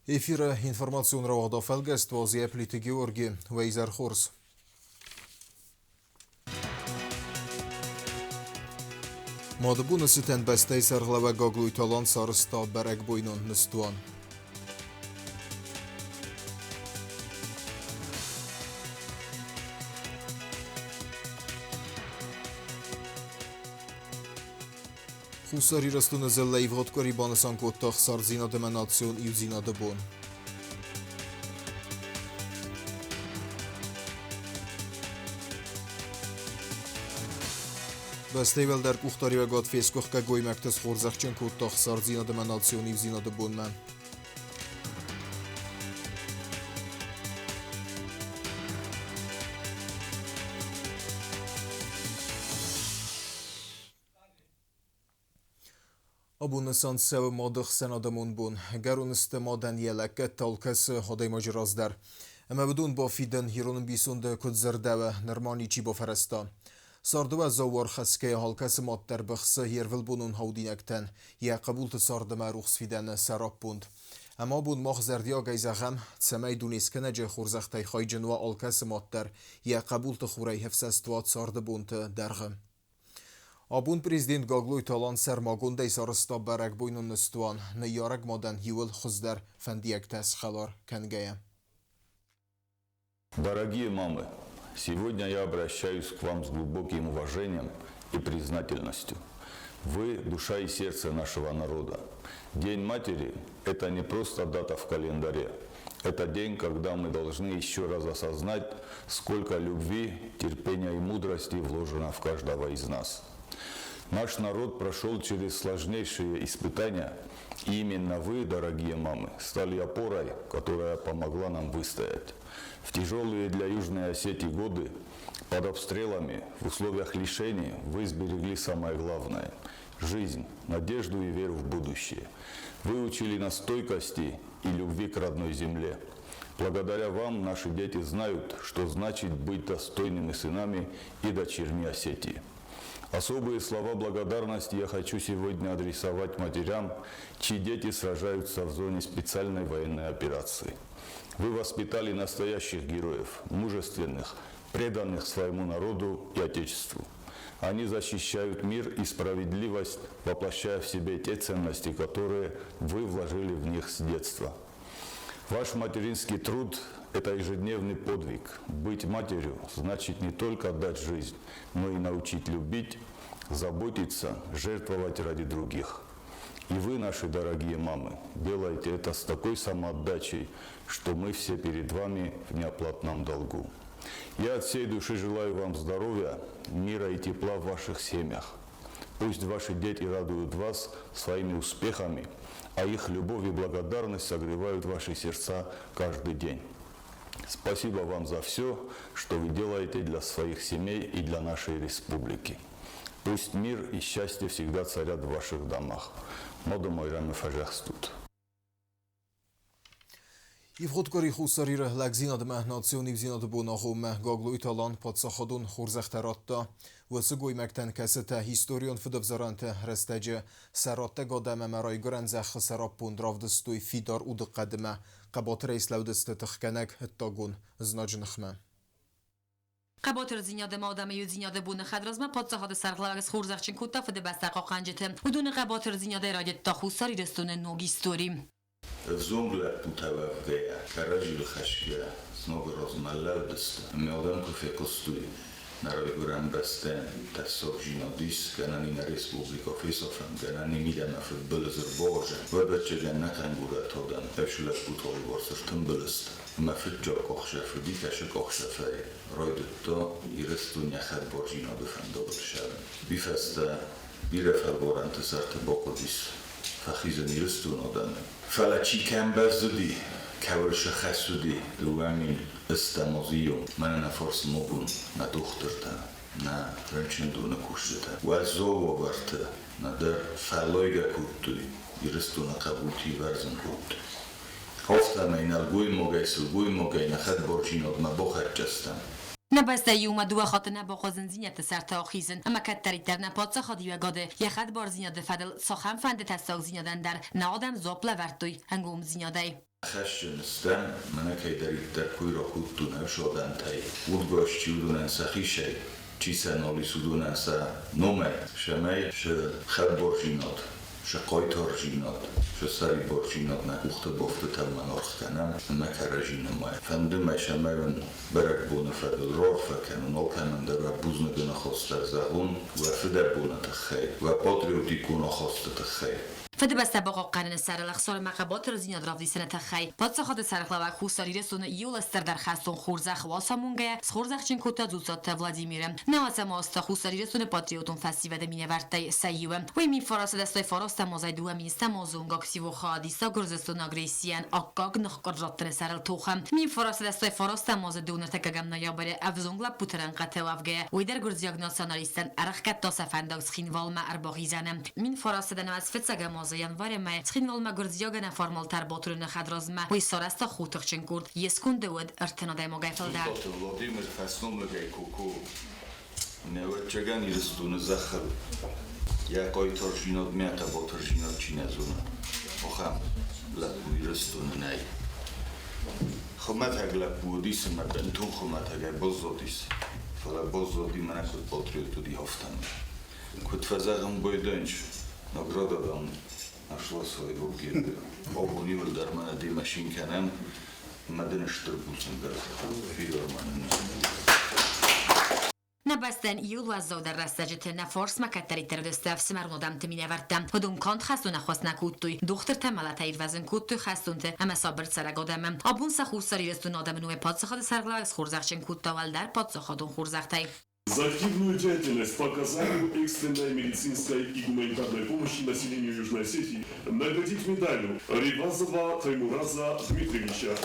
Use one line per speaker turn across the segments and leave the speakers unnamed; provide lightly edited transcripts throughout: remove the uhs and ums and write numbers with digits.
Эфиры информацион рауагъд афӕлгӕст уадзы Плиты Георги. Уӕ изӕр хорз. Мады боны цытӕн бӕстӕйы сӕргълӕууӕг Гаглойты Алан сарӕзта бӕрӕгбойнон ныстуан. Хуссар Ирыстоны дзыллӕ ивгъуыд къуыри банысан кодта ӕхсардзинад ӕмӕ национ иудзинады бон. Бӕстӕйы уӕлдӕр къухдариуӕгад фесгуыхгӕ гоймӕгты схорзӕхджын кодта ӕхсардзинад ӕмӕ национ иудзинады бонмӕ. Абон нысан цӕуы мады ӕхсӕнадӕмон бон. Ӕгӕрон сты мадӕн йӕ лӕггӕдтӕ алкӕцы адӕймаджы раз дӕр. Ӕмӕ уыдон бафидын ирон ӕмбисонды куыд дзырдӕуы, нырма ничи бафӕрӕзта. Царды уӕззау уаргъхӕсгӕйӕ алкӕцы мад дӕр быхсы йе рвылбонон аудинӕгтӕн, йӕ хъӕбулты цард ӕмӕ рухс фидӕны сӕраппонд. Ӕмӕ абон мах зӕрдиагӕй зӕгъӕм, цӕмӕй Дунескӕнӕджы хорзӕхтӕй хайджын уа алкӕцы мад дӕр, йӕ хъӕбулты хурӕй ӕфсӕст уа царды бонты дӕргъы. Абон президент Гаглойты Алан сӕрмагондӕй сарӕзта бӕрӕгбойнон ныстуан, ныййарӕг мадӕн иууыл хуыздӕр фӕндиӕгтӕ схӕлар кӕнгӕйӕ.
Дорогие мамы, сегодня я обращаюсь к вам с глубоким уважением и признательностью. Вы – душа и сердце нашего народа. День матери – это не просто дата в календаре. Это день, когда мы должны еще раз осознать, сколько любви, терпения и мудрости вложено в каждого из нас. Наш народ прошел через сложнейшие испытания, и именно вы, дорогие мамы, стали опорой, которая помогла нам выстоять. В тяжелые для Южной Осетии годы под обстрелами, в условиях лишений вы сберегли самое главное – жизнь, надежду и веру в будущее. Вы учили нас стойкости и любви к родной земле. Благодаря вам наши дети знают, что значит быть достойными сынами и дочерьми Осетии. Особые слова благодарности я хочу сегодня адресовать матерям, чьи дети сражаются в зоне специальной военной операции. Вы воспитали настоящих героев, мужественных, преданных своему народу и Отечеству. Они защищают мир и справедливость, воплощая в себе те ценности, которые вы вложили в них с детства. Ваш материнский труд – это ежедневный подвиг. Быть матерью значит не только отдать жизнь, но и научить любить, заботиться, жертвовать ради других. И вы, наши дорогие мамы, делаете это с такой самоотдачей, что мы все перед вами в неоплатном долгу. Я от всей души желаю вам здоровья, мира и тепла в ваших семьях. Пусть ваши дети радуют вас своими успехами, а их любовь и благодарность согревают ваши сердца каждый день. Спасибо вам за все, что вы делаете для своих семей и для нашей республики. Пусть мир и счастье всегда царят в ваших домах. Мады Майрӕмы фӕзӕхстут.
Ивгъуыд къуыри Хуссар Иры лӕгдзинад ӕмӕ национ иудзинады бон агъоммӕ Гаглойты Алан паддзахадон хорзӕхтӕ радта уыцы гоймӕгтӕн, кӕцытӕ историон фыдӕвзарӕнты рӕстӕджы сӕ раттӕг адӕм ӕмӕ райгуырӕн зӕххы сӕраппонд равдыстой фидар удыхъӕд ӕмӕ хъӕбатырӕй слӕудысты тыхгӕнӕг ӕддагон знаджы ныхмӕ.
Хъӕбатырдзинад ӕмӕ адӕмы иудзинады боны хӕдразмӕ паддзахады сӕргълӕууӕг схорзӕхджын кодта Фыдыбӕстӕ хъахъхъӕнджыты. Уыдоны хъӕбатырдзинадӕй райдыдта Хуссар Ирыстоны ног истори.
Ӕвзонг лӕппутӕ уӕвгӕйӕ, кӕрӕдзийыл хӕсгӕ, сног размӕ лӕудысты, ӕмӕ адӕм куы фехъуыстой, нӕ райгуырӕн бӕстӕйӕн тӕссагдзинад ис, гӕнӕн и нӕ республикӕ фесафӕн, гӕнӕн и мидӕмӕ фыдбылыз ӕрбауадзӕн, уӕд ӕвӕццӕгӕн нӕ кӕнгурӕт адӕм, ӕфсы лӕппуты алыварс ӕртымбыл сты. Ӕмӕ фыццаг къахдзӕф уыди кӕсы къахдзӕфӕй, райдыдта Ирыстон йӕ хӕдбардзинады фӕндагыл ссарын. Уый фӕстӕ бирӕ фӕлварӕнты сӕрты бахъуыдис фӕхизын Ирыстоны адӕмы. Фӕлӕ чи кӕм бӕззыди, кӕуыл сыхӕс уыди, 2000 азы июнь мӕнӕ нӕ фарсмӕ нӕ дохтыртӕ, нӕ рынчындоны кусджытӕ уӕззау уавӕрты нӕдӕр фӕллойгӕ кодтой, Ирыстоны хъӕбулты ивӕрзын кодтой. Афтӕмӕй нӕлгоймагӕй-сылгоймагӕй нӕ хӕдбардзинадмӕ бахӕццӕ стӕм.
Нӕ бӕстӕ иумӕ дыууӕ хатты нӕ бахъуыд зындзинӕдты сӕрты ахизын ӕмӕ кӕддӕриддӕр нӕ паддзахадиуӕгады йӕ хӕдбардзинады фӕдыл цахӕмфӕнды тӕссагдзинадӕн дӕр нӕ адӕм дзуапп лӕвӕрдтой ӕнгомдзинадӕй.
Хӕсджын стӕм, мӕнӕ кӕйдӕриддӕр куй рахудтон ӕфсадӕнтӕй, удгас чи уыдонӕн сӕхицӕй, чи сӕ нал ис, уыдонӕн сӕ номӕй, цӕмӕй сӕ хӕдбардзинад, сӕ хъайтардзинад, сӕ сӕрибардзинад нӕ къухты бафтыд ӕмӕ аргъ кӕнӕм ӕмӕ кӕрӕдзи нымайӕм. Фӕнды мӕ, цӕмӕй уын бӕрӕгбоны фӕдыл раарфӕ кӕнон, алкӕмӕн дӕр уӕ бузныгы ныхӕстӕ зӕгъон уӕ фыдӕбоны тыххӕй, уӕ патриотикон ахасты тыххӕй.
Фыдыбӕстӕ бахъахъхъӕныны сӕрыл ӕхсармӕ хъӕбатырдзинад равдисыны тыххӕй паддзахады сӕргълӕууӕг Хуссар Ирыстоны иуыл стырдӕр хӕстон хорзӕх уацамонгӕйӕ схорзӕхджын кодта Дзуццаты Владимиры. Нӕуӕдзӕм азты Хуссар Ирыстоны патриотон фӕсивӕды минӕвӕрттӕй сӕ иуы. Уый 1989 азӕй 2000 азы онг активон хайад иста Гуырдзыстоны агрессийӕн аккаг ныхкъуырд раттыны сӕрыл тохы. 1989 азы дыууынӕртыккӕгӕм ноябры ӕвзонг лӕппуты рӕнхъыты уӕвгӕйӕ, уый дӕр гуырдзиаг националисттӕн ӕрӕхгӕдта сӕ фӕндаг Цхинвалмӕ ӕрбахизӕны. 1909 фыццӕгӕм азы январы мӕйы Цхинвалмӕ гуырдзиаг ӕнӕформал тӕрбатурыны хӕдразмӕ уый сарӕзта хотыхджын къорд, йе сконды уыд 30 адӕймагӕй фылдӕр.
Дзуццаты Владимир фӕсномыгӕй Коко Ӕвӕццӕгӕн, Ирыстоны зӕххыл йӕ хъайтардзинадмӕ хъӕбатырдзинад чи нӕ зоны, ахӕм лӕппу Ирыстоны нӕй. Хуымӕтӕг лӕппу уыдис ӕмӕ бынтон хуымӕтӕгӕй баззадис, фӕлӕ баззади мӕнӕ куыд патриот уыди, афтӕмӕй. Куыд фӕзӕгъын Бойдонч, награда дам нашла своего героя. Абон иуылдӕр мӕнӕ демӕ цин кӕнӕм, ӕмӕ дын стыр бузныг дӕр фидар ма нын.
Нӕ бӕстӕн иу уӕззаудӕр рӕстӕджыты нӕ фарсмӕ кӕддӕриддӕр уыдысты ӕфсымӕрон адӕмты минӕвӕрттӕ. Уыдон канд хӕстон ӕххуыс нӕ кодтой, дохтыртӕ мӕлӕтӕй ирвӕзын кодтой хӕстонты ӕмӕ сабыр цӕрӕг адӕмы. Абон сӕ Хуссар Ирыстоны адӕмы номӕй паддзахады сӕргълӕууӕг схорзӕхджын кодта уӕлдӕр паддзахадон хорзӕхтӕй.
За активную деятельность по оказанию экстренной медицинской и гуманитарной помощи населению Южной Осетии наградить медалью Ревазова Таймураза Дмитриевича.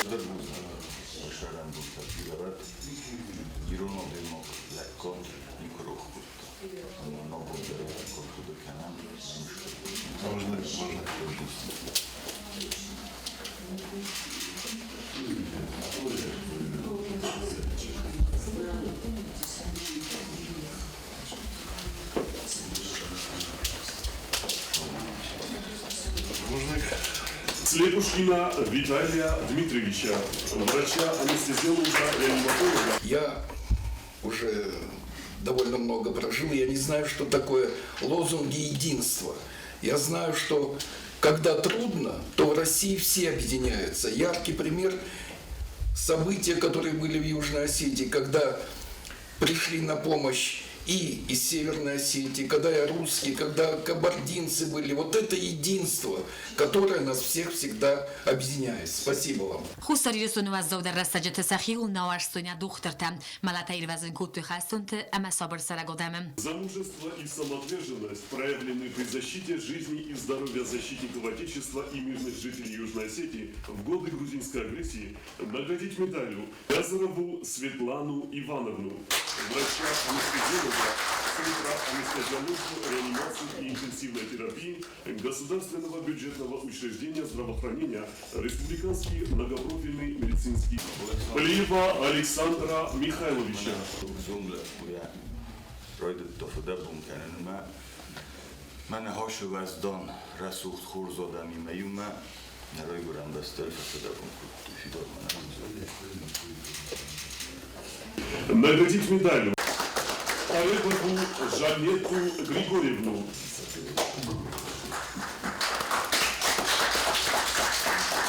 Ирон адӕймаг лӕггад никуы рох кодта. Ӕмӕ абон дӕр лӕггад хъуыды кӕнӕм.
Можно, можно.
Слепушкина Виталия Дмитриевича, врача-анестезиолога-реаниматолога.
Я уже довольно много прожил, я не знаю, что такое лозунги единства. Я знаю, что когда трудно, то в России все объединяются. Яркий пример – события, которые были в Южной Осетии, когда пришли на помощь и из Северной Осетии, когда и русские, когда кабардинцы были. Вот это единство, которое нас всех всегда объединяет. Спасибо вам.
Хуссар Ирыстоны уӕззаудӕр рӕстӕджыты сӕхиуыл нӕ уарзтой нӕ дохтыртӕ, мӕлӕтӕй ирвӕзын кодтой хӕстонты ӕмӕ сабыр цӕрӕг адӕмы.
За мужество и самоотверженность, проявленные при защите жизни и здоровья защитников Отечества и мирных жителей Южной Осетии в годы грузинской агрессии, наградить медалью Газарову Светлану Ивановну, врача-анестезиолога Центра анестезиологии, реанимации и интенсивной терапии Государственного бюджетного учреждения здравоохранения Республиканский многопрофильный медицинский Плиева Александра Михайловича.
Ӕвзонг лӕппуйӕ райдыдта фыдӕбон кӕнын ӕмӕ мӕ ныхасы уӕздан, рӕсугъд хорз адӕмимӕ иумӕ нӕ райгуырӕн бӕстӕйы фӕфыдӕбон кодтой фидар мӕнӕ.
Наградить медалью Олегову Жанетту Григорьевну.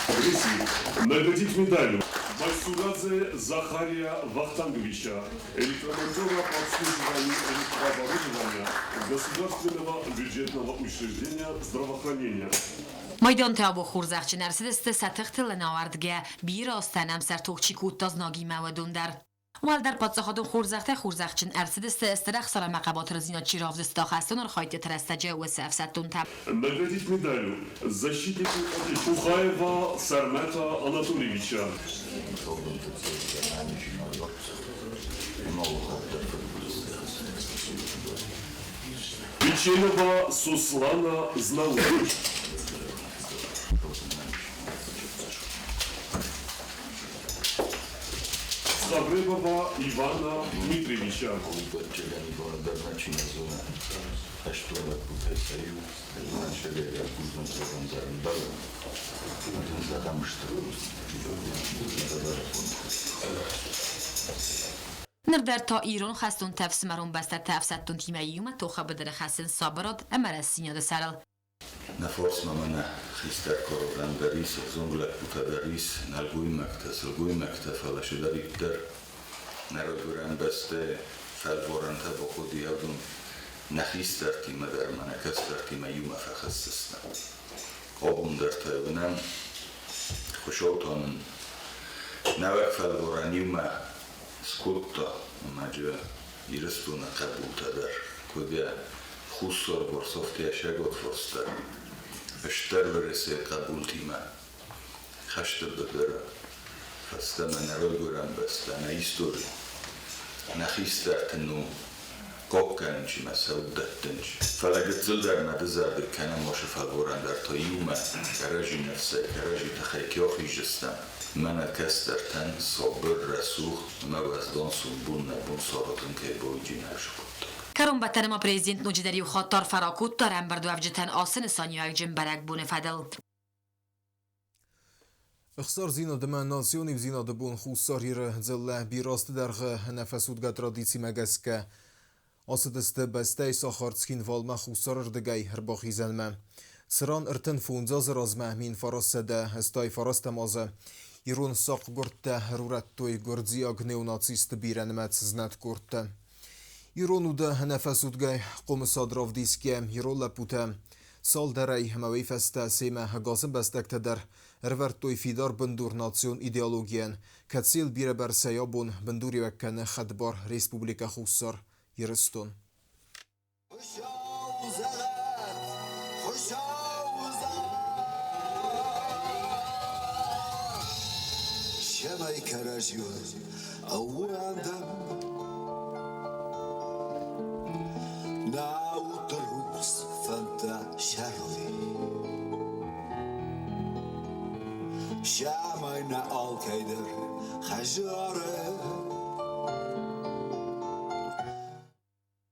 Агрессии. Наградить медалью Майсурадзе Захария Вахтанговича, электромонтера по обслуживанию электрооборудования Государственного бюджетного учреждения здравоохранения.
Майдантӕ абон хорзӕхджын ӕрцыдысты сӕ тыхтыл ӕнауӕрдгӕ, бирӕ азтӕн ӕмсӕр тох чи кодта знагимӕ, уыдон дӕр. Уӕлдӕр паддзахадон хорзӕхтӕ хорзӕхджын ӕрцыдысты стыр ӕхсар ӕмӕ хъӕбатырдзинад чи равдыста хӕстон архайдтыты рӕстӕджы, уыцы ӕфсӕддонтӕ.
Наградить медалью защитнику Отечества Пухаева Сармета Анатольевича.
Талдомты цӕрджытӕ ӕнӕниздзинад ӕмӕ алы хатт дӕр фыдбылызты хӕцынц.
Печенова Суслана Знаурович. Цховребова Ивана Дмитриевича.
Ныр дӕр та ирон хӕстонтӕ ӕфсымӕрон бӕстӕты ӕфсӕддонтимӕ иумӕ тохы быдыры хӕцынц сабырад ӕмӕ рӕстдзинады сӕрыл.
Нӕ фарсмӕ мӕнӕ хистӕр корран дӕр ис, ӕвзонг лӕппутӕ дӕр ис, нӕлгоймӕгтӕ, сылгоймӕгтӕ, фӕлӕ чидӕриддӕр нӕ райгуырӕн бӕстӕйы фӕлварӕнтӕ бахъуыдыйадон нӕ хистӕртимӕ дӕр ӕмӕ нӕ кӕстӕртимӕ иумӕ фӕхӕсдзыстӕм. Абон дӕр та уынӕм, Хуыцау та нын нӕуӕг фӕлварӕн иумӕ скодта ӕмӕ джы Ирыстоны хъӕбултӕ дӕр, куыд йӕ Хуссар Борсовтӕ сӕготфос дӕр, Стыр Уӕрӕсейы хъӕбултимӕ хӕсты быдыры фӕстӕмӕ нӕ райгуырӕн бӕстӕ, нӕ истори, нӕ хистӕрты ном хъахъхъӕнынчы мӕ сӕ уддӕттынчы. Фӕлӕ гыццыл дӕр мӕ дызӕрдыг кӕнӕм уыцы фӕлварӕн дӕр та иумӕ кӕрӕдзи ныфсӕй, кӕрӕдзи тыхӕй кӕй ахиздзыстӕм. Мӕнӕ кӕстӕртӕн сабыр, рӕсугъд ӕмӕ уӕздан сомбон нӕ бон саразын кӕй бауиджинаг скодта.
Кӕронбӕттӕны ма президент ноджыдӕр иу хатт арфӕ ракодта ӕрӕмбырдуӕвджытӕн ацы нысаниуӕгджын бӕрӕгбоны фӕдыл.
Ӕхсардзинад ӕмӕ национ иудзинады бон Хуссар Иры дзыллӕ бирӕ азты дӕргъы ӕнӕфӕцудгӕ традицимӕ гӕсгӕ ацыдысты бӕстӕйы сахар Цхинвалмӕ хуссарырдыгӕй ӕрбахизӕнмӕ, цыран 35 азы размӕ 1989 азы ирон сахъгуырдтӕ ӕрурӕдтой гуырдзиаг неонацистты бирӕнымӕц знӕткъордтӕ. Ирон уды ӕнӕфӕцудгӕ хъомысад равдисгӕ ирон лӕппутӕ цалдӕрӕй ӕмӕ уый фӕстӕ семӕ ӕгас ӕмбӕстӕгтӕ дӕр ӕрывӕрдтой фидар бындур национ идеологийӕн, кӕцыйыл бирӕбӕрцӕй абон бындуриуӕг кӕны хӕдбар Республикӕ Хуссар Ирыстон.
Цӕмӕй кӕрӕдзиуыл ӕууӕндӕм, Нӕ удты рухс фӕндтӕ сӕрой. Цӕмӕй нӕ алкӕй дӕр хӕдзары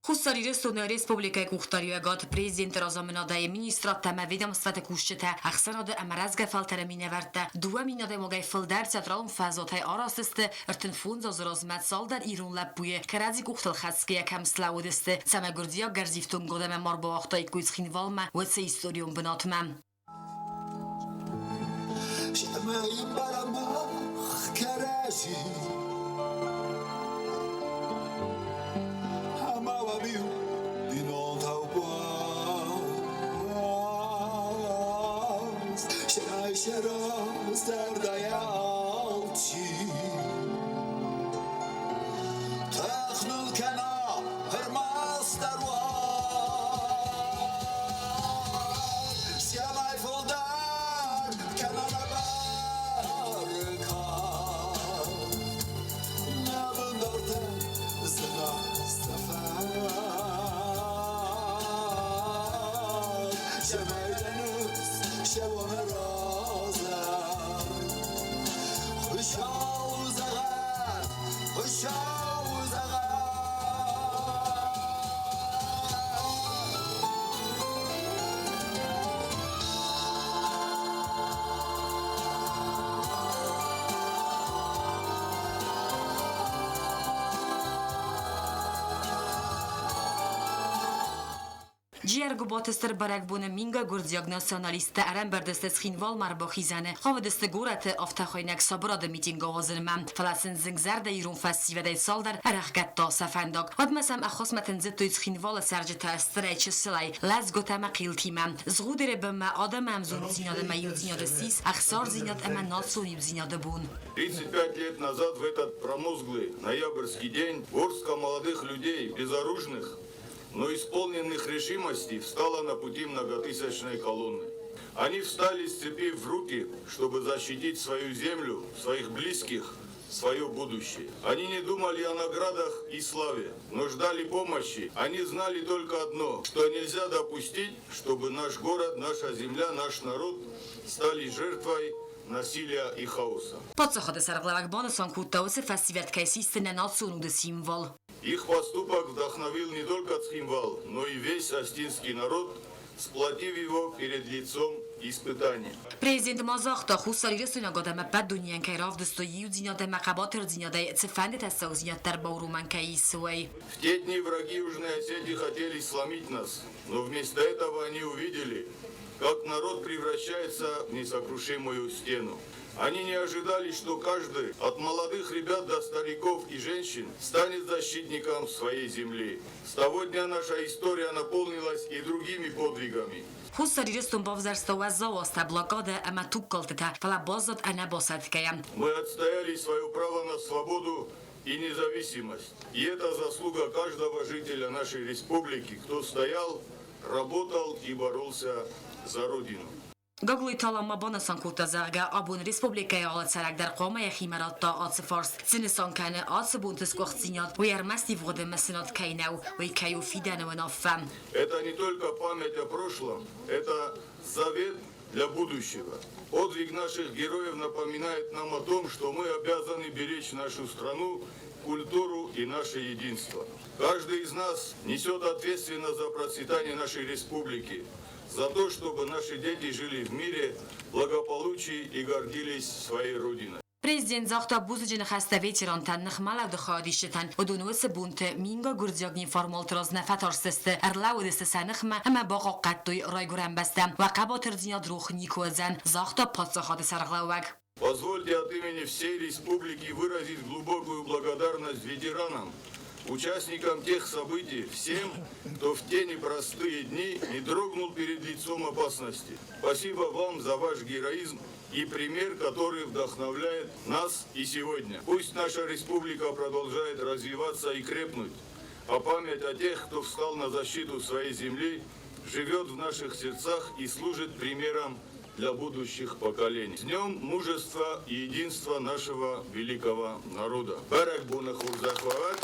Хуссар Ирыстоны республикӕйы къухдариуӕгад президенты разамынадӕй министрадтӕ ӕмӕ ведомствӕты кусджытӕ, ӕхсӕнады ӕмӕ рӕзгӕ фӕлтӕры минӕвӕрттӕ 2 000 адӕймагӕй фылдӕр театралон фӕзуатӕй арӕзт сты 35 азы размӕ цалдӕр ирон лӕппуйы кӕрӕдзи къухтыл хӕцгӕйӕ кӕм слӕууыдысты, цӕмӕй гуырдзиаг гӕрзифтонгад ӕмӕ ма рбауагътаиккой Цхинвалмӕ, уыцы историон бынатмӕ.
Цӕмӕй барамах кӕрӕдзи ӕмӕ уӕм-иу бинонтау уадз, цӕмӕй сӕ зӕрдӕйӕ алчи тых ныл кӕна ӕрмӕстдӕр уадз. Цӕмӕй фылдӕр кӕна нӕ бӕркад, нӕ бындартӕн зына сӕ фӕд. Цӕмӕй дӕ ныфс сӕуа разӕй. Хуыцау зӕгъӕд, Хуыцау зӕгъӕд!
Джиаргуботы стыр бӕрӕгбоны мингай гуырдзиаг националисттӕ ӕрӕмбырд сты Цхинвалмӕ ӕрбахизӕны, хъавыдысты горӕты афтӕхуыйнӕг сабырады митинг ауадзынмӕ, фӕлӕ сын зынгзӕрдӕ ирон фӕсивӕдӕй цалдӕр ӕрӕхгӕдта сӕ фӕндаг. Уӕдмӕ сӕм ӕххуысмӕ тындзыдтой Цхинвалы цӕрджытӕ стырӕй-чысылӕй, лӕдзгуытӕ ӕмӕ хъилтимӕ. Згъудеры бынмӕ адӕмы ӕмзонддзинад ӕмӕ иудзинады ссис ӕхсардзинад ӕмӕ национ иудзинады бон.
35 лет назад в этот промозглый ноябрьский день горстка молодых людей, безоружных, но исполненных решимости, встала на пути многотысячной колонны. Они встали, сцепив руки, чтобы защитить свою землю, своих близких, свое будущее. Они не думали о наградах и славе, но ждали помощи. Они знали только одно, что нельзя допустить, чтобы наш город, наша земля, наш народ стали жертвой насилия и хаоса.
Паддзахады сӕргълӕууӕг банысан кодта, уыцы фӕсивӕд кӕй систы нӕ национ уды символ.
Их поступок вдохновил не только Цхинвал, но и весь остинский народ, сплотив его перед лицом испытаний.
Президент ма загъта, хуссарирыстойнаг адӕм ӕппӕт дунейӕн кӕй равдыстой иудзинад ӕмӕ хъӕбатырдзинадӕй цыфӕнды тӕссагдзинад дӕр бауромӕн кӕй ис, уый.
В те дни враги Южной Осетии хотели сломить нас, но вместо этого они увидели, как народ превращается в несокрушимую стену. Они не ожидали, что каждый, от молодых ребят до стариков и женщин, станет защитником своей земли. С того дня наша история наполнилась и другими подвигами.
Хуссар Ирыстон бавзӕрста уӕззау азтӕ, блокадӕ ӕмӕ тугкалдтытӕ, фӕлӕ баззад ӕнӕбасӕтгӕйӕ.
Мы отстояли свое право на свободу и независимость. И это заслуга каждого жителя нашей республики, кто стоял, работал и боролся за Родину.
Гаглойты Алан ма банысан кодта, зӕгъгӕ, абон республикӕйы алы цӕрӕг дӕр хъуамӕ йӕхимӕ радта ацы фарст. Цы нысан кӕны ацы бонты сгуыхтдзинад, уый ӕрмӕст ивгъуыды мысынад кӕй нӕу, уый кӕй у фидӕны уынаффӕ.
Это не только память о прошлом, это завет для будущего. Подвиг наших героев напоминает нам о том, что мы обязаны беречь нашу страну, культуру и наше единство. Каждый из нас несет ответственность за процветание нашей республики, за то, чтобы наши дети жили в мире, благополучии и гордились своей Родиной.
Президент загъта бузныджы ныхӕстӕ ветерантӕн, ныхмӕлӕуды хайадисджытӕн. Уыдон уыцы бонты мингай гуырдзиаг неформалты раз нӕ фӕтарстысты, ӕрлӕууыдысты сӕ ныхмӕ ӕмӕ бахъахъхъӕдтой Райгуырӕн бӕстӕ. Уӕ хъӕбатырдзинад рох никуы уыдзӕн, загъта паддзахады сӕргълӕууӕг.
Позвольте от имени всей республики выразить глубокую благодарность ветеранам, участникам тех событий, всем, кто в те непростые дни не дрогнул перед лицом опасности. Спасибо вам за ваш героизм и пример, который вдохновляет нас и сегодня. Пусть наша республика продолжает развиваться и крепнуть, а память о тех, кто встал на защиту своей земли, живет в наших сердцах и служит примером для будущих поколений. С Днем мужества и единства нашего великого народа. Бӕрӕгбоны хорзӕх уӕ уӕд.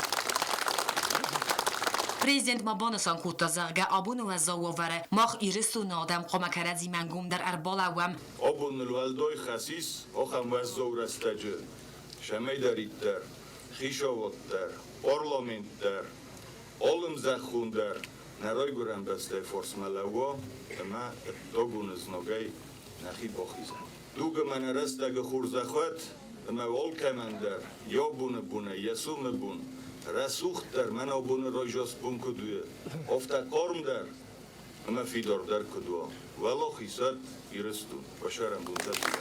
Президент ма банысан кодта, зӕгъгӕ, абоны уӕззау уавӕры мах, Ирыстоны адӕм, хъуамӕ кӕрӕдзимӕ ӕнгомдӕр ӕрбалӕууӕм.
Абон ныл уӕлдай хӕс ис ахӕм уӕззау рӕстӕджы, цӕмӕйдӕриддӕр, хицауад дӕр, парламент дӕр, алы мзӕххон дӕр нӕ райгуырӕн бӕстӕйы фарсмӕ лӕууа ӕмӕ ӕддагон знагӕй нӕхи бахизӕм. Дуг ӕмӕ нӕ рӕстӕгы хорзӕх уӕд, ӕмӕ алкӕмӕн дӕр йӕ абоны бонӕй йӕ сомы бон рӕсугъддӕр, мӕн абоны райзаст бон куыд у, афтӕ хъармдӕр ӕмӕ фидардӕр куыд уа. Уӕлахиз уӕд Ирыстон, фӕсарӕн бонтӕ бирӕ.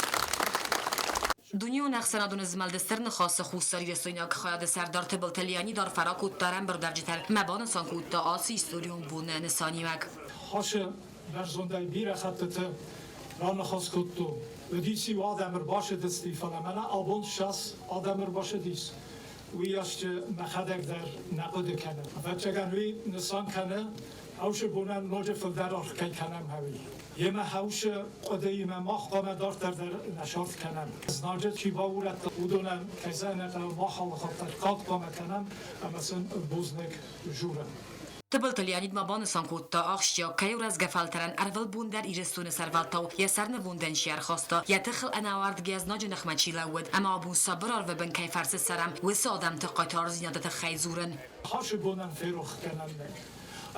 Дунеон ӕхсӕнадон змӕлды стыр ныхасы хуссарирыстойнаг хайады сӕрдар Тыбылты Леонид арфӕ ракодта ӕрӕмбырдуӕвджытӕн ӕмӕ банысан кодта ацы историон боны нысаниуӕг.
Хасы бӕрзондӕй бирӕ хӕттыты раныхас кодтон. Уыдис-иу адӕм ӕрбацыдысты, фӕлӕ мӕнӕ абон ссӕдз адӕм ӕрбацыдис. Уыйас мӕхӕдӕг дӕр нӕ хъуыды кӕнын. Ӕвӕццӕгӕн, уый нысан кӕны, хӕусы бонӕн ноджы фылдӕр аргъ кӕй кӕнӕм, уый. Йемӕ хӕусы хъуыдыимӕ мах хъуамӕ дарддӕр дӕр нӕ сарт кӕнӕм. Знаджы чи баурӕдта, уыдонӕн, кӕй зӕгъын ӕй хъӕуы, мах алыхатт дӕр кад хъуамӕ кӕнӕм ӕмӕ сын бузныг журӕм.
Тыбылты Леонид ма банысан кодта, ахсджиаг кӕй у рӕзгӕ фӕлтӕрӕн ӕрвылбон дӕр Ирыстоны сӕрвӕлтау йӕ сӕрнывондӕн чи ӕрхаста, йӕ тыхыл ӕнӕауӕрдгӕ знаджы ныхмӕ чи лӕууыд ӕмӕ абон сабыр арвы бын кӕй фӕрцы цӕрӕм, уыцы адӕмты хъайтардзинады тыххӕй дзурын.
Хасы бонӕн ферох кӕнӕн нӕй.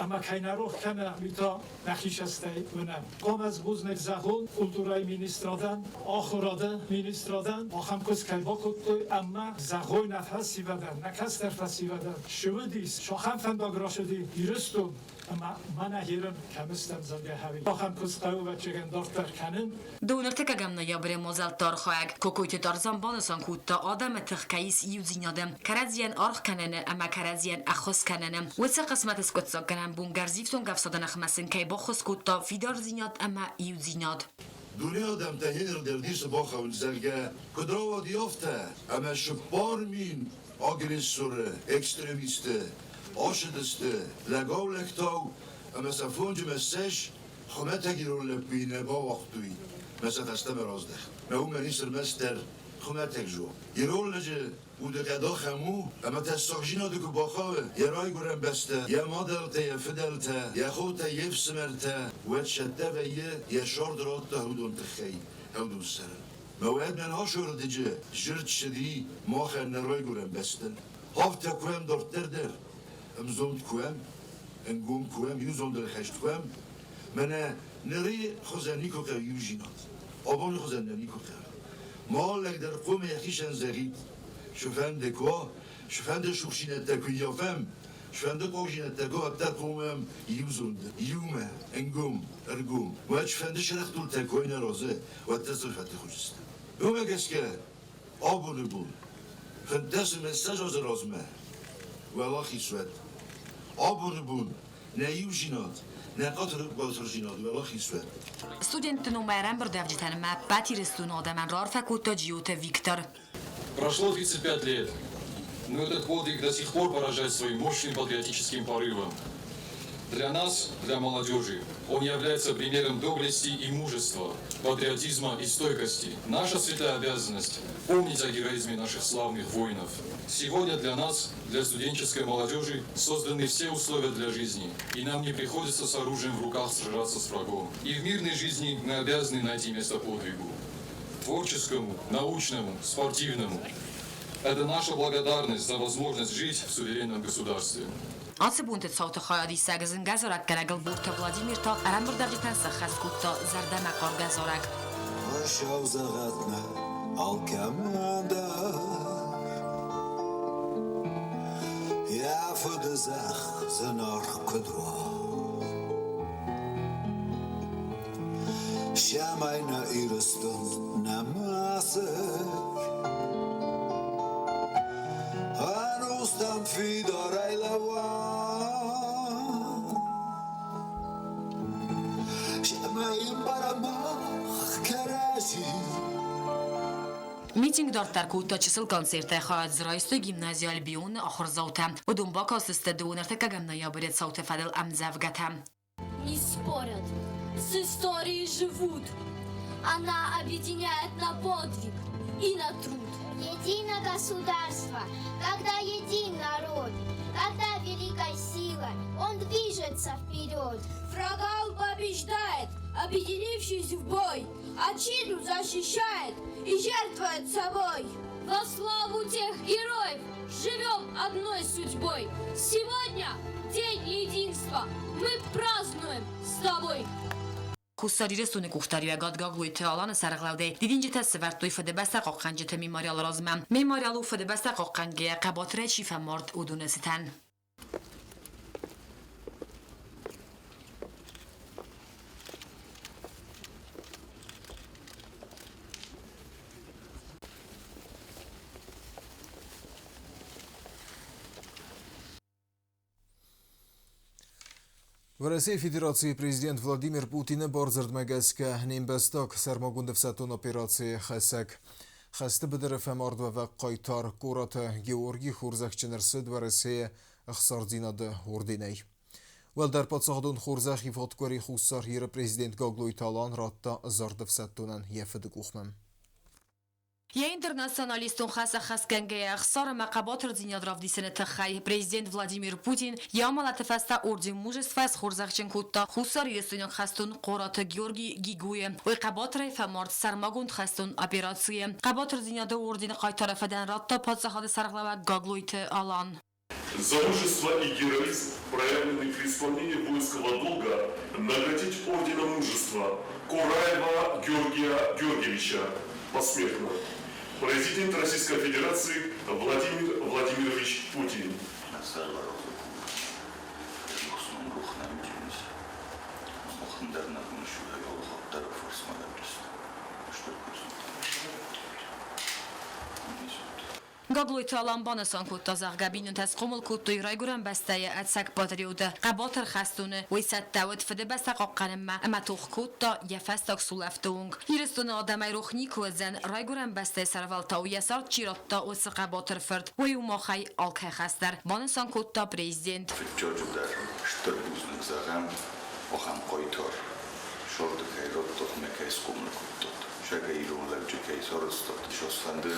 Ӕмӕ кӕй нӕ рох кӕна, уый та нӕхи цӕстӕй уынӕм. Хъуамӕ бузныг зӕгъон культурӕйы министрадӕн, ахуырады министрадӕн, ахӕм куыст кӕй бакодтой ӕмӕ зӕгъой нӕ фӕсивӕдӕн, нӕ кӕстӕр фӕсивӕдӕн, цы уыдис, ахӕм фӕндаг рацыди Ирыстон ӕмӕ мӕнӕ ерын кӕм стӕм, зӕгъгӕ, ахӕм куыст хъӕуы ӕвӕццӕгӕн дарддӕр кӕнын.
Доныртыккӕгӕм ноябры мадзӕлтты архайӕг Кокойты Тарзан банысан кодта, адӕмы тых кӕй ис иудзинады, кӕрӕдзийӕн аргъ кӕныны ӕмӕ кӕрӕдзийӕн ӕххуыс кӕныны. Уыцы хъысмӕты скъуыддзаггӕнӕн бон гӕрзифтонг ӕфсады ныхмӕ сын кӕй баххуыс кодта фидардзинад ӕмӕ иудзинад.
Дуне адӕмтӕ енырдӕр ницы бахауынц, зӕгъгӕ, куыд рауади афтӕ, ӕмӕ 4000 агрессоры, экстремисты ацыдысты лӕгау-лӕгтау ӕмӕ сӕ фонджымӕ ссӕдз хуымӕтӕг ирон лӕппуйы нӕ бауагътой мӕ сӕ фӕстӕмӕ раздӕхт. Мӕ уымӕн ис ӕрмӕстдӕр хуымӕтӕг зон. Ирон лӕджы удыхъӕд ахӕм у, ӕмӕ тӕссагдзинады куы бахауы йӕ райгуырӕн бӕстӕ, йӕ мадӕлтӕ, йӕ фыдӕлтӕ, йӕ хотӕ, йе фсымӕртӕ, уӕд сӕттӕ вӕййы йӕ сӕрд радта уыдон тыххӕй ӕвдузсӕрӕн. Мӕ уӕд мӕн асордыджы зырд ссыди махӕн нӕ райгуырӕн бӕстӕн. Афтӕ куӕм дарддӕр дӕр, ӕмзонд куӕм, ӕнгом куӕм, иузондыл хӕст куӕм, мӕнӕ ныры хуызӕн никуы хъӕуы иудзинад, абоны хуызӕн нӕ никуы хъӕуы. Ма лӕг дӕр хъуамӕ йӕхицӕн зӕгъид, цыфӕнды куы уа, цыфӕнды сухсинӕдтӕ куы ййафӕм, цыфӕнды хъогдзинӕдтӕ куы уӕддӕр хъуамӕ иузонд, иумӕ, ӕнгом, ӕргом. Уӕд цыфӕнды сӕрӕхдуртӕ куы нӕ розы, уӕддӕр сын фӕтых уыдзысты. Уымӕ гӕсгӕ абоны бон 15 ӕмӕ 20 азы размӕ уӕлахиз уӕд. Абоны бон нӕ иудзинад, нӕ хъатырдзинад уӕлахиз уӕд.
Студентты номӕй ӕрӕмбырдуӕвджытӕн ӕмӕ ӕппӕт Ирыстоны адӕмӕн раарфӕ кодта Джиоты Виктор.
Прошло 35 лет, но этот подвиг до сих пор поражает своим мощным патриотическим порывом. Для нас, для молодежи, он является примером доблести и мужества, патриотизма и стойкости. Наша святая обязанность – помнить о героизме наших славных воинов. Сегодня для нас, для студенческой молодежи, созданы все условия для жизни, и нам не приходится с оружием в руках сражаться с врагом. И в мирной жизни мы обязаны найти место подвигу. Творческому, научному, спортивному. Это наша благодарность за возможность жить в суверенном государстве.
Ацы бонты цауты хайадисӕг зынгӕ зарӕггӕнӕг Ӕлборты Владимир та ӕрӕмбырдуӕвджытӕн сӕххӕст кодта зӕрдӕмӕхъаргӕ зарӕг.
Хуыцау зӕгъӕд нӕ алкӕмӕн дӕр, йӕ фыды зӕхх зынаргъ куыд уа. Цӕмӕй нӕ Ирыстон нӕ мӕсыг ӕнустӕм фидарӕй лӕууа. Цӕмӕй ӕмбарӕм мах кӕрӕдзи.
Митинг дарддӕр кодта чысыл концертӕй хайад дзы райстой гимнази Альбион-ы ахуырдзаутӕ. Уыдон бакастысты дыууын ӕртыккӕгӕм ноябры цауты фӕдыл ӕмдзӕвгӕтӕ.
Не спорят, с историей живут. Она объединяет на подвиг и на труд.
Едино государство, когда един народ, когда великая сила, он движется вперед.
Врага он побеждает, объединившись в бой, отчизну защищает и жертвует собой. Во славу тех героев живем одной судьбой. Сегодня День единства мы празднуем с тобой.
Хуссар Ирыстоны къухдариуӕгад Гаглойты Аланы сӕргълӕудӕй дидинджытӕ сӕвӕрдтой Фыдыбӕстӕ хъахъхъӕнджыты мемориалы размӕ. Мемориал у Фыдыбӕстӕ хъахъхъӕнгӕйӕ хъӕбатырӕй чи фӕмард, уыдоны цытӕн.
Уӕрӕсейы Федерацийы президент Владимир Путины бардзырдмӕ гӕсгӕ не мбӕстаг сӕрмагонд ӕфсӕддон операцийы хӕцӕг хӕсты быдыры фӕмардуӕвӕг хъайтар Кораты Георгий хорзӕхджын ӕрцыд Уӕрӕсейы ӕхсардзинады орденӕй. Уӕлдӕр паддзахадон хорзӕх ивгъуыд Хуссар Иры президент Гаглойты Алан радта зарды ӕфсӕддонӕн йӕ фыды къухмӕ.
Йӕ интернационалистон хӕс ӕххӕстгӕнгӕйӕ ӕхсар ӕмӕ хъӕбатырдзинад равдисыны тыххӕй президент Владимир Путин йӕ амӕлӕты фӕстӕ орден Мужества схорзӕхджын кодта хуссарирыстойнаг хӕстон Хъораты Георгий Гигуйы. Уый хъӕбатырӕй фӕмард сӕрмагонд хӕстон операцийы. Хъӕбатырдзинады ордены хъайтары фӕдӕн радта паддзахады сӕргълӕууӕг Гаглойты Алан.
За мужество и героизм, проявленный при исполнении воинского долга, наградить Орденом Мужества Кураева Георгия Георгиевича посмертно. Президент Российской Федерации Владимир Владимирович Путин.
Гаглойты Алан банысан кодта, зӕгъгӕ, бинонтӕ схъомыл кодтой Райгуырӕн бӕстӕйы ӕцӕг патриоты, хъӕбатыр хӕстоны. Уый цӕттӕ уыд Фыдыбӕстӕ хъахъхъӕнынмӕ ӕмӕ тох кодта йӕ фӕстаг сулӕфты онг. Ирыстоны адӕмӕй рох никуы уыдзӕн, Райгуырӕн бӕстӕйы сӕрвӕлтау йӕ цард чи радта, уыцы хъӕбатыр фырт. Уый у махӕй алкӕй хӕс дӕр, банысан кодта президент.
Фыццаджыдӕр стыр бузныг зӕгъӕм ахӕм хъайтар сырды кӕй радтат ӕмӕ кӕй схъомыл кодтат, сӕгӕ ирон лӕджы кӕй сарӕзтат. Сосфӕнды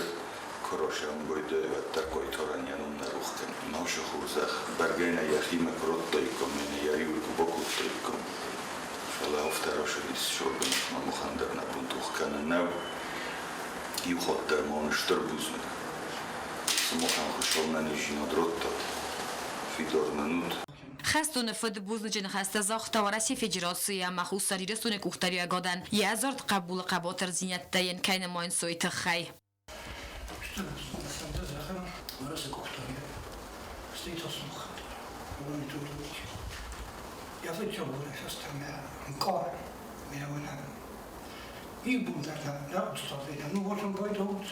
куы расӕмбойды, уӕддӕр хъайтарӕн йӕ ном нӕ рох кӕны. Нашы хорзӕх бӕргӕ нӕ йӕхимӕ куы радтаиккам, ӕнӕ йӕ риуы куы бакодтаиккам. Фӕлӕ афтӕ рацыдис, сырды ныхмӕ махӕн дӕр нӕ бон тох кӕнын нӕу. Иу хатт дӕр ма уын стыр бузныг. Сымахӕн Хуыцау нӕниздзинад радтӕд, фидар нын ут.
Хӕстоны фыд бузныджы ныхӕстӕ загъта Уӕрӕсейы Федерацийы ӕмӕ Хуссар Ирыстоны къухдариуӕгадӕн йӕ ӕдзард хъӕбулы хъӕбатырдзинӕдтӕ йын кӕй нымайынц, уый тыххӕй.
Стыр бузныг фӕнды зӕгъын Уӕрӕсе къухдариуӕг, стӕй та сымахӕн дӕр. Уымӕн туг йӕ фыдджагурӕй фӕстӕмӕ ӕнкъары, мӕ уынӕм. Иу бон дӕр нӕ устадӕй нӕ ныууадзын байдӕут,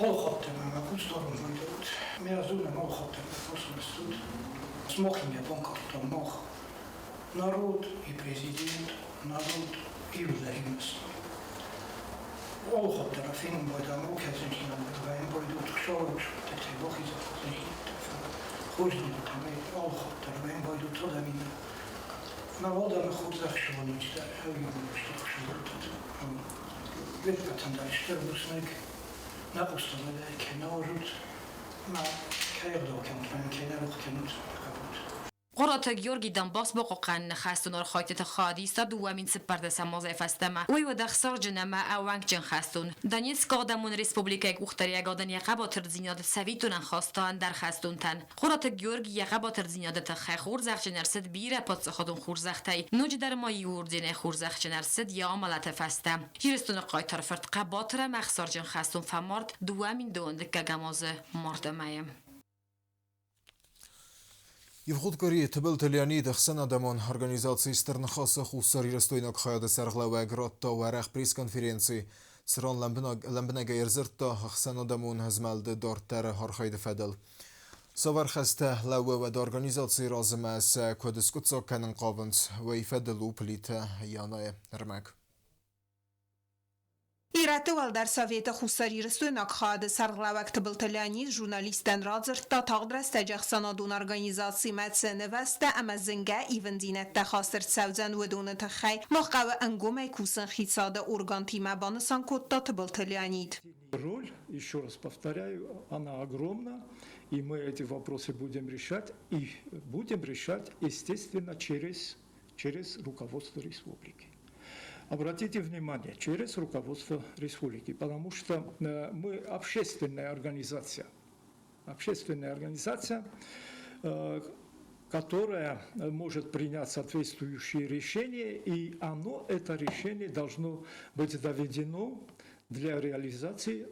алхаттӕн ӕмӕ хъусдарын байдӕут. Мӕ зонӕм алхаттӕн фӕрсмӕстут. Сымахимӕ банкъардтам мах народ и президент, народ и взаимность. Алхатт дӕр фенын байдам алкӕцыдзинад вӕййын байдут Хуыцауы сыгъдӕгӕй бахизӕд хорздзинӕдтӕ алхатт дӕр вӕййын байдут адӕмимӕ. Мӕ адӕмы хорзӕх сывӕллӕттӕ ӕвиуон стыр сывӕллӕттӕ. Уе ппӕтӕн дӕр стыр бузныг, нӕ хъустӕ кӕй нӕ уарзут, мӕ кӕй ӕгъдау кӕнут, мӕн кӕй нӕ рох кӕнут, хъӕбут.
Хъороты Георгий Донбасс бахъахъхъӕныны хӕстон архайдтыты хайад иста 2014 азӕй фӕстӕмӕ. Уый уыд ӕхсарджын ӕмӕ ӕууӕнкджын хӕстон. Донецкы адӕмон республикӕйы къухдариуӕгадӕн йӕ хъӕбатырдзинад цӕвиттонӕн хаста ӕндӕр хӕстонтӕн. Хъороты Георгий йӕ хъӕбатырдзинады тыххӕй хорзӕхджын ӕрцыд бирӕ паддзахадон хорзӕхтӕй, ноджыдӕр ма иу орденӕй хорзӕхджын ӕрцыд йӕ амӕлӕты фӕстӕ. Ирыстоны хъайтар фырт хъӕбатыр ӕмӕ ӕхсарджын хӕстон фӕмард 2002 дыккӕгӕм азы марты мӕйы.
Ивгъуыд къуыри Тыбылты Леонид ӕхсӕнадӕмон организацийы Стыр Ныхасы хуссарирыстойнаг хайады сӕргълӕууӕг радта уӕрӕх пресс-конференци, цыран лӕмбынӕгӕй ӕрдзырдта ӕхсӕнадӕмон змӕлды дарддӕры архайды фӕдыл. Цавӕр хӕстӕ лӕууы уӕд организацийы размӕ сӕ куыд скъуыддзаг кӕнын хъавынц, уый фӕдыл у Плиты Янайы ӕрмӕг.
Ирӕтты уӕлдӕр советы хуссарирыстойнаг хайады сӕргълӕууӕг Тыбылты Леонид журналисттӕн радзырдта, тагъд рӕстӕджы ӕхсӕнадон организацимӕ цы нывӕзтӕ ӕмӕ зынгӕ ивындзинӕдтӕ хаст ӕрцӕудзӕн, уыдоны тыххӕй. Мах хъӕуы ӕнгомӕй кусын хицауады органтимӕ, банысан кодта Тыбылты Леонид.
Роль, еще раз повторяю, она огромна, и мы эти вопросы будем решать, и будем решать, естественно, через руководство республики. Обратите внимание, через руководство республики, потому что мы общественная организация. Общественная организация, которая может принять соответствующие решения, и оно, это решение должно быть доведено для реализации,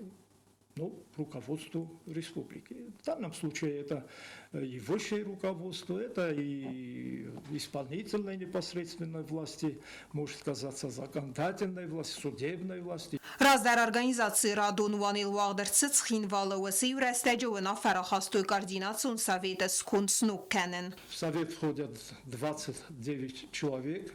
ну, руководству республики. В данном случае это и высшее руководство, это и исполнительной непосредственной власти, может казаться законодательной власти, судебной власти.
Раздӕр организацийы радон уанел уагъд ӕрцыд Цхинвалы, уыцы иу рӕстӕджы уынаффӕ рахастой координацион советы сконд сног кӕнын.
В совет входят 29 человек.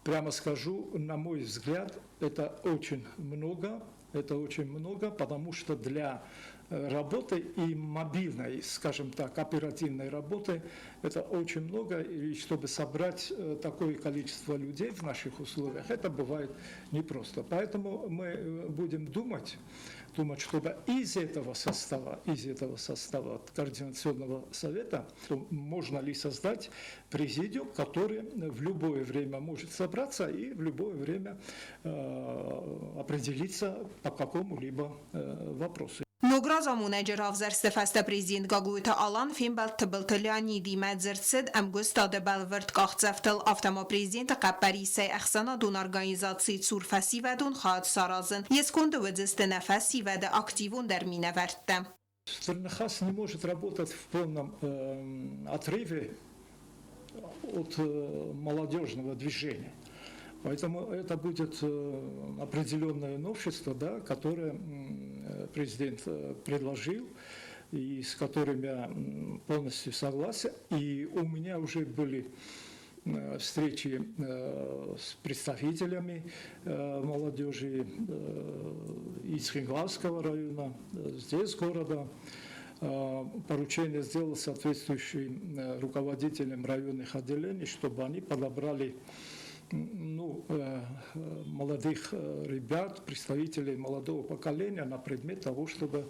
Прямо скажу, на мой взгляд, это очень много. Это очень много, потому что для работы и мобильной, скажем так, оперативной работы это очень много. И чтобы собрать такое количество людей в наших условиях, это бывает непросто. Поэтому мы будем думать, чтобы из этого состава Координационного совета, то можно ли создать президиум, который в любое время может собраться и в любое время определиться по какому-либо вопросу.
Ног разамонӕджы равзӕрсты фӕстӕ президент Гаглойты Алан фембӕлд Тыбылты Леонидимӕ, дзырд цыд ӕмгуыстады бӕлвырд къахдзӕфтыл, афтӕ ма президенты хъӕппӕрисӕй ӕхсӕнадон организацийы цур фӕсивӕдон хайад саразын. Йе сконды уыдзысты нӕ фӕсивӕды активондӕр минӕвӕрттӕ.
Стыр Ныхас не может работать в полном отрыве от молодежного движения. Поэтому это будет определенное новшество, да, которое президент предложил и с которым я полностью согласен. И у меня уже были встречи с представителями молодежи из Цхинвальского района, здесь города. Поручение сделал соответствующим руководителям районных отделений, чтобы они подобрали, ну, молодых ребят, представителей молодого поколения на предмет того, чтобы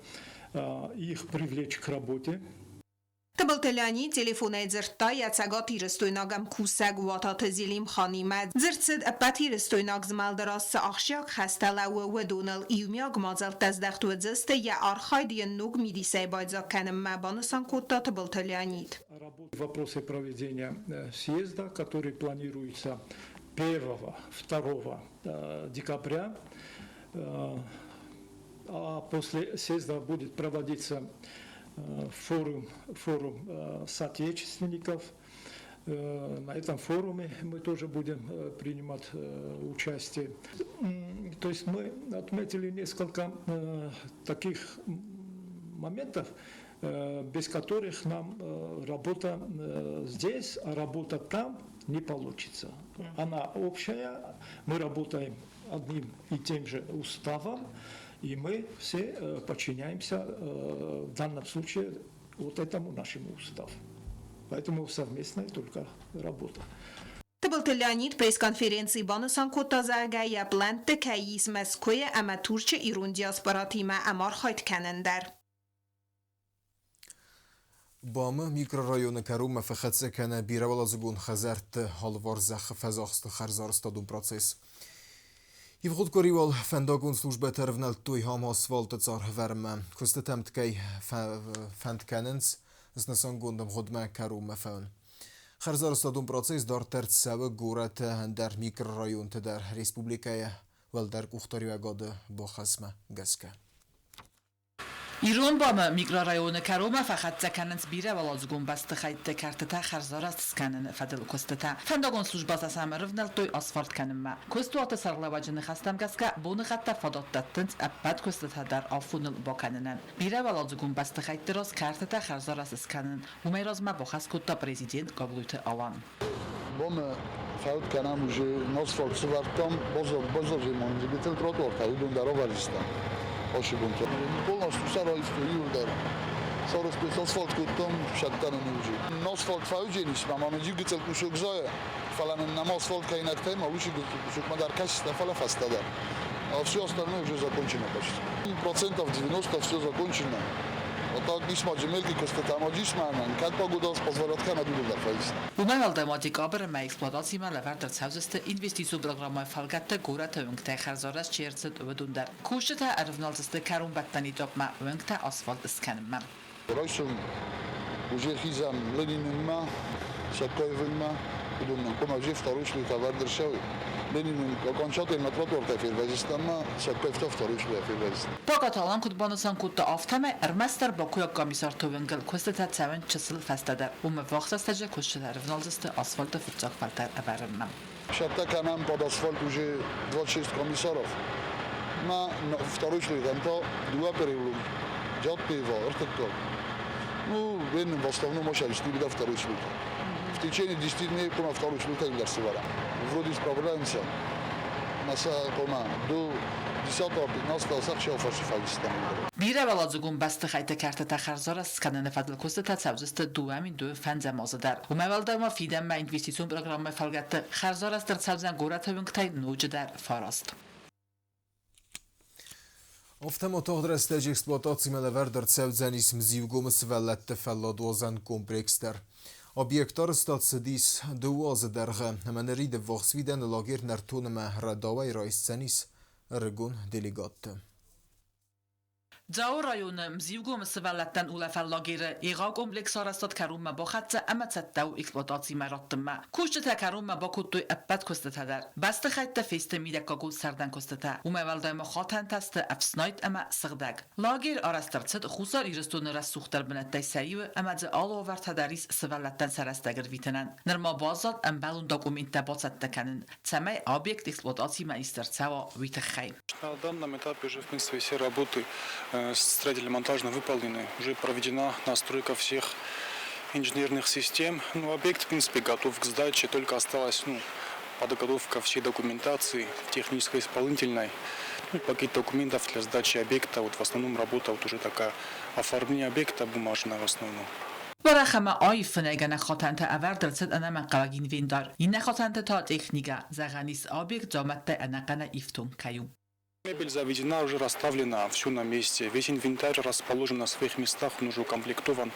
их привлечь к работе.
Тыбылты Леонид телефонӕй дзырдта йӕ цӕгатирыстойнаг ӕмкусӕг Уататы Зелимханимӕ. Дзырд цыд, ӕппӕтирыстойнаг змӕлды раз цы ахсджиаг хӕстӕ лӕууы, уыдоныл. Иумиаг мадзӕлттӕ здӕхт уыдзысты йӕ архайд йын ног мидисӕй байдзаг кӕнынмӕ, банысан кодта Тыбылты Леонид.
Вопросы проведения съезда, который планируется 1-2 декабря, а после съезда будет проводиться форум соотечественников. На этом форуме мы тоже будем принимать участие. То есть мы отметили несколько таких моментов, без которых нам работа здесь, а работа там не получится. Она общая, мы работаем одним и тем же уставом, и мы все подчиняемся в данном случае вот этому нашему уставу. Поэтому совместная только работа.
Тыбылты Леонид пресс-конференцийы банысан кодта, зӕгъгӕ, йӕ плӕнтты кӕй ис Мӕскуыйы ӕмӕ Турчы ирон диаспоратимӕ ӕмархайд кӕнын дӕр.
БАМ-ы микрорайоны кӕронмӕ фӕхӕццӕ кӕны бирӕуӕладзыгон хӕдзӕртты алыварс зӕххы фӕдзӕхсты хӕрзарӕзтадон процесс. Ивгъуыд къуыри уал фӕндагон службӕтӕ ӕрывнӕлдтой ам асфальты цъар ӕвӕрынмӕ. Куыстытӕ ӕмткӕй фӕнд кӕнынц снысангонд ӕмгъуыдмӕ кӕронмӕ фӕуын. Хӕрзарӕзтадон процесс дарддӕр цӕуы горӕты ӕндӕр микрорайонты дӕр республикӕйы уӕлдӕр къухдариуӕгады бахӕсмӕ гӕсгӕ.
Ирон БАМ-ы микрорайоны кӕронмӕ фӕхӕццӕ кӕнынц бирӕуӕладзыгон бӕстыхӕйтты кӕртытӕ хӕрзарӕзт скӕныны фӕдыл куыстытӕ. Фӕндагон службӕтӕ сӕм ӕрывнӕлдтой асфальт кӕнынмӕ. Куыстуаты сӕргълӕууӕджы ныхӕстӕм гӕсгӕ, боныгъӕдтӕ фадат дӕттынц ӕппӕт куыстытӕ дӕр афоныл бакӕнынӕн. Бирӕуӕладзыгон бӕстыхӕйтты раз кӕртытӕ хӕрзарӕзт скӕнын уымӕй размӕ бахӕс кодта президент Гаглойты Алан.
Боны фӕуд кӕнӕм уже асфальт сывӕрдтам, базар ремонт тротуартӕ, уыдон дӕр авӕрдзыстӕм ацы бонты. Полностью сарӕзтой иуылдӕр. Сарӕзтой асфальт кодтам, сӕттӕнын уже. Асфальт фӕудженис, ма ма гыццыл кусок зайы, фӕлӕ нын нӕм асфальт кӕнинӕгтӕй ма уыцы гыццыл кусокмӕ дӕр кӕсдзыстӕм, фӕлӕ фӕстӕдӕр. А все остальное уже закончено почти. Процентов 90 все закончено. А так ис ма джемелки куыстытӕ ӕмӕ ис мӕнӕн, кӕд погода позволят кӕнӕд уыдон фӕист.
Уымӕй уӕлдай ма декабры мӕй эксплуатацимӕ лӕвӕрд ӕрцӕудзысты инвестицион программӕйы фӕлгӕтты горӕты уынгтӕй хӕрзарӕзт чи ӕрцыд, уыдон дӕр. Кусджытӕ ӕрывналдзысты кӕронбӕттӕн этапмӕ уынгтӕ асфальт скӕнынмӕ.
Райсом уже хизӕм Ленинынмӕ, Саккаевынмӕ, уыдонмӕ хъуамӕ уже второй слой ӕвӕрд ӕрцӕуой. Ленинын окончательно тротуартӕ фервӕзыстӕм ӕмӕ Саккаев та второй слой фервӕзт.
Багаты Алан куыд банысан кодта, афтӕмӕй ӕрмӕстдӕр бакуйаг комиссарты уынгыл куыстытӕ цӕуынц чысыл фӕстӕдӕр. Уым ӕввахс рӕстӕджы куыстытӕ ӕрывналдзысты асфальты фыццаг фӕлтӕр ӕвӕрынмӕ.
Цӕттӕ кӕнӕм под асфальт уже 26 комиссаров. На второй слой та дыууӕ переулок Джатпеева, ӕртыккаг. Ну, в основном очередь до второй слой. В течение 10 дней по второй слой дӕр сывӕрӕм. Вроде справляемся. Наса до 10-15 сахча фаршифагистан.
Бирӕуӕладзыгон бӕстыхӕйтты кӕртытӕ хӕрзарӕзт скӕныны фӕдыл куыстытӕ цӕудзысты 2025 азы дӕр. Уымӕй уӕлдай ма фидӕнмӕ инвестицион программӕйы фӕлгӕтты хӕрзарӕзт ӕрцӕудзӕн горӕты уынгтӕй ноджыдӕр фараст.
Афтӕ ма тагъд рӕстӕджы эксплуатацимӕ лӕвӕрд ӕрцӕудзӕнис Мзивгомы сывӕллӕтты фӕлладуадзӕн комплекс дӕр. Объект арӕзтад цыдис 2 азы дӕргъы ӕмӕ нырид ӕввахс фидӕны лагерь Нӕртон ӕмӕ рӕдауӕй райсдзӕнис ӕрыгон делегатты.
Дзауы районы Мзиугомы сывӕллӕттӕн улӕфӕн лагеры егъау комплекс арӕзтад кӕронмӕ бахӕццӕ ӕмӕ цӕттӕ у эксплуатацимӕ раттынмӕ. Кусджытӕ кӕронмӕ бакодтой ӕппӕт куыстытӕ дӕр. Бӕстыхӕйттӕ фесты мидӕггагон сӕрдӕн куыстытӕ. Уымӕй уӕлдай ма хатӕнтӕ сты ӕфснайд ӕмӕ сыгъдӕг. Лагерь арӕзт ӕрцыд Хуссар Ирыстоны рӕсугъддӕр бынӕттӕй сӕ иуы ӕмӕ дзы алы уавӕртӕ дӕр ис сывӕллӕттӕн сӕ рӕстӕг ӕрвитынӕн. Нырма баззад ӕмбӕлон документтӕ бацӕттӕ кӕнын, цӕмӕй объект эксплуатацимӕ ист ӕрцӕуа, уый тыххӕй.
На данном этапе уже, в принципе, все работы строительно-монтажно выполнены. Уже проведена настройка всех инженерных систем. Ну, объект, в принципе, готов к сдаче, только осталась, ну, подготовка всей документации, технической, исполнительной, ну, пакет документов для сдачи объекта. Вот в основном работа вот уже такая, оформление объекта бумажная в основном.
Уӕрӕх ӕмӕ аив фынӕйгӕнӕг хатӕнтӕ ӕвӕрд ӕрцыд ӕнӕмӕнгхъӕуӕг инвентар. Иннӕ хатӕнты та техникӕ, зӕгъӕн ис, объект дзаумӕттӕй ӕнӕхъӕнӕй ифтонг кӕй у.
Мебель заведена, уже расставлена, все на месте. Весь инвентарь расположен на своих местах, он уже укомплектован.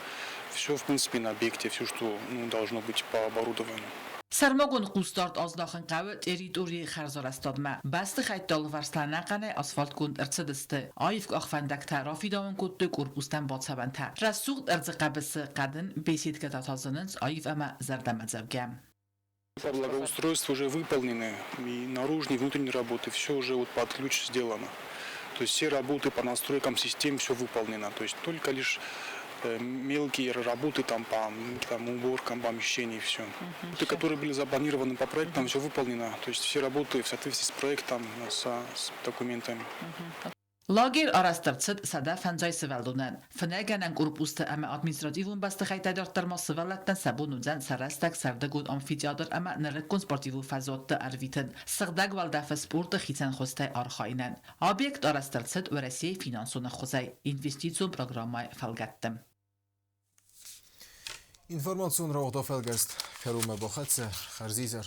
Все, в принципе, на объекте, все, что, ну, должно быть по оборудованию.
Сӕрмагонд хъусдард аздахын хъӕуы территорийы хӕрзарӕзтадмӕ. Бӕстыхӕйтты алыварс та ӕнӕхъӕнӕй асфальтгонд ӕрцыдысты. Аив къахвӕндӕгтӕ рафидауын кодтой корпустӕм бацӕуӕнтӕ. Рӕсугъд ӕрдзы хъӕбысы хъӕдын беседкӕтӕ та зынынц аив ӕмӕ зӕрдӕмӕдзӕугӕ.
По благоустройству уже выполнены и наружные, и внутренние работы, все уже вот под ключ сделано. То есть все работы по настройкам систем, все выполнено. То есть только лишь мелкие работы там по там, уборкам помещений, все. Те, которые были запланированы по проектам, все выполнено. То есть все работы в соответствии с проектом, с документами.
Лагерь арӕзт ӕрцыд 150 сывӕллонӕн. Фынӕйгӕнӕн корпусты ӕмӕ административон бӕстыхӕйттӕ дарддӕр ма сывӕллӕттӕн сӕ бон уыдзӕн сӕ рӕстӕг сӕрдыгон амфитеатр ӕмӕ нырыккон спортивон фӕзуӕтты ӕрвитын, сыгъдӕг уӕлдӕфы спорты хицӕн хуызтӕй архайынӕн. Объект арӕзт ӕрцыд Уӕрӕсейы финансон ӕххуысӕй инвестицион программӕйы фӕлгӕтты.
Информацион рауагъд афӕлгӕст кӕронмӕ бахӕццӕ. Хӕрзизӕр.